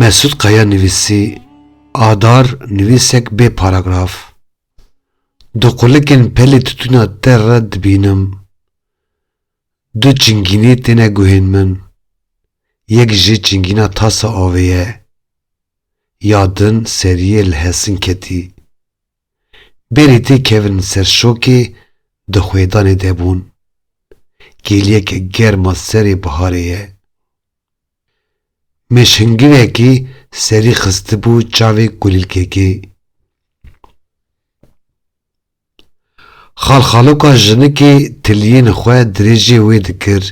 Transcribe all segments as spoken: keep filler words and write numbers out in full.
Mesûd Kaya nivîsî, Adar, nivîsek bê paragraf. Di qulikên pelê tûtûna te re dibînim. Du çingînî têne guhên min. Yek jê çingîna tasa avê ye. Ya din seriyê li hesin ketî. Berî tê kevin ser şokê di xwêdanê de bûn. Kêliyeke germa serê biharê ye. Mêşhingivekî serî xistibû çavê kulîlkekê. Xalxaloka jinikê tiliyên xwe dirêjê wê dikir,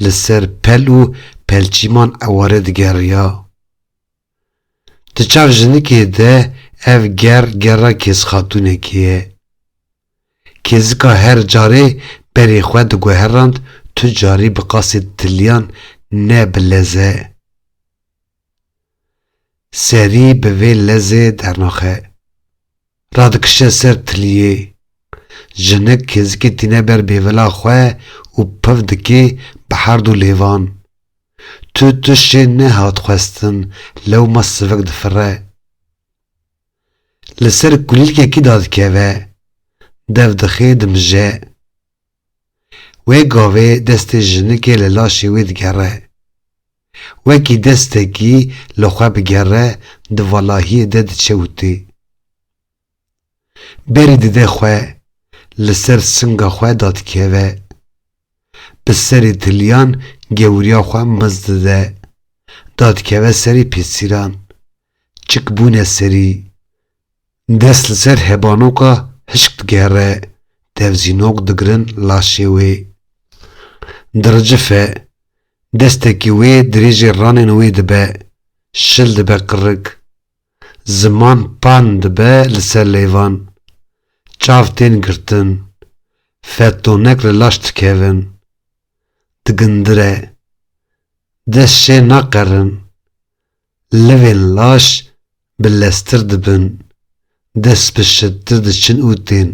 li ser pel û pelçîman eware digeriya. Di çav jinikê de ev ger gera kêzxatûnekê ye. Kêzika her carê berê xwe diguherand, tu carî bi qasê tiliyan ne bi leze. Serî bi vê lezê dernaxe. Radikişe ser tiliyê. Jinik kêzikê tîne ber bêvila xwe û piv dike bi her du lêvan. Tu tiştê nehat xwestin, lewma sivik difire. Li ser kulîlkekî dadikeve, dev dixê dimije. Wê gavê destê jinikê li laşê wê digere. Wekî destekî li xwe bigere, di valahiyê de diçe û tê. Berî dide xwe, li ser singa xwe dadikeve. Bi serê tiliyan gewriya xwe miz dide. Dadikeve serê pêsîran. Çik bûne serî. Dest li ser hebanoka hişk digere, tevzînok digirin laşê wê. Diricife, destekî wê dirêjê ranên wê dibe, şil dibe qirik. Ziman pan dibe li ser lêvan. Çav tên girtin. Fetonek li laş dikevin. Digindire. Dest jê naqerin. Livên laş bi lestir dibin. Dest bi şittir diçin û tên.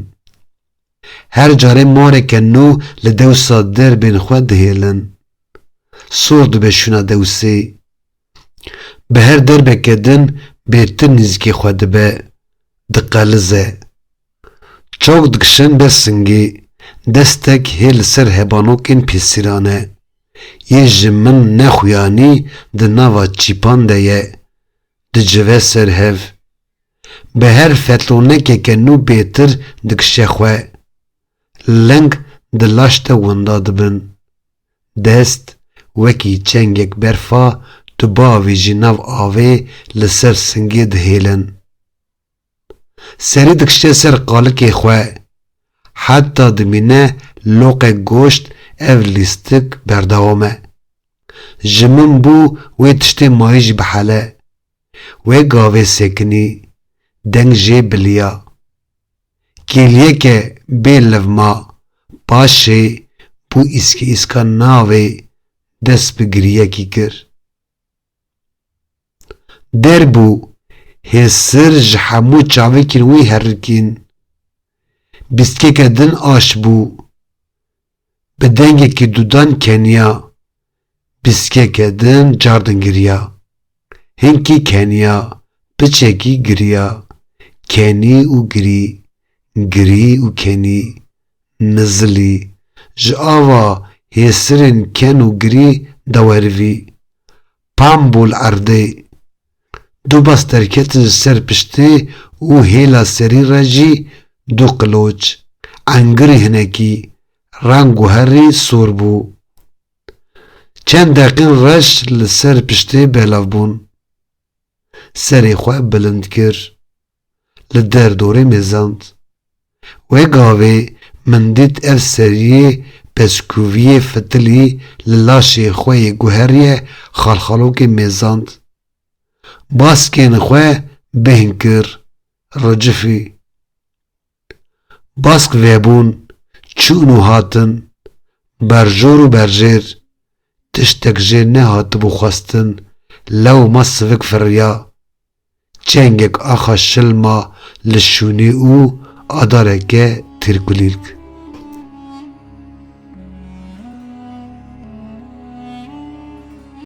Her carê mareke nû li dewsa derbên xwe dihêlin. Sor dibe şûna dewsê. Bi her derbeke din bêtir nîzikê xwe dibe, diqelize. Çaw dikişin ber singê, destek hê li ser hebanokên pêsîran e. Yê ji min nexuyanî di nava çîpan de ye, dicive ser hev. Bi her fetlonekeke nû bêtir dikişe xwe. Ling di laş de winda dibin. Dest wekî çengek berfa tu biavêjî nav avê li ser singê dihêlin. Serî dikişe ser qalikê xwe. Heta dimîne loqek goşt ev lîstik berdewam e. Ji min bû wê tiştê mayî jî bihele. Wê gavê sekinî, deng jê biliya. Kêliyeke bê levma, paşê bû îskî îska navê dest bi giriyekî kir. Der bû, hêsir ji hemû çavekên wî herikîn. Bîstkeke din aş bû. Bi dengekî dudan keniya. Bîstkeke din cardin giriya. Hinkî keniya, piçekî giriya. Kenî û girî, girî û kenî. Nizilî, ji ava hêsirên ken û girî dewerivî. Pam bû li erdê. Du bas derketin ji ser piştê û hêla serî re jî du qiloç, engirî hinekî, reng û herî sor bû. Çend deqîn reş li ser piştê belav bûn. Serê xwe bilind kir. Li derdorê mêzand. Wê gavê min dît ev seriyê pezkûviyê fitilî li laşê xwe yê guheriye xalxalokê mêzand. Baskên xwe bêhn kir, ricifî. Bask vebûn, çûn û hatin, berjor û berjêr, tiştek jê nehatibû xwestin, lewma sivik firiya. Çengek axa şilma li şûnê û adareke têrkulîlk.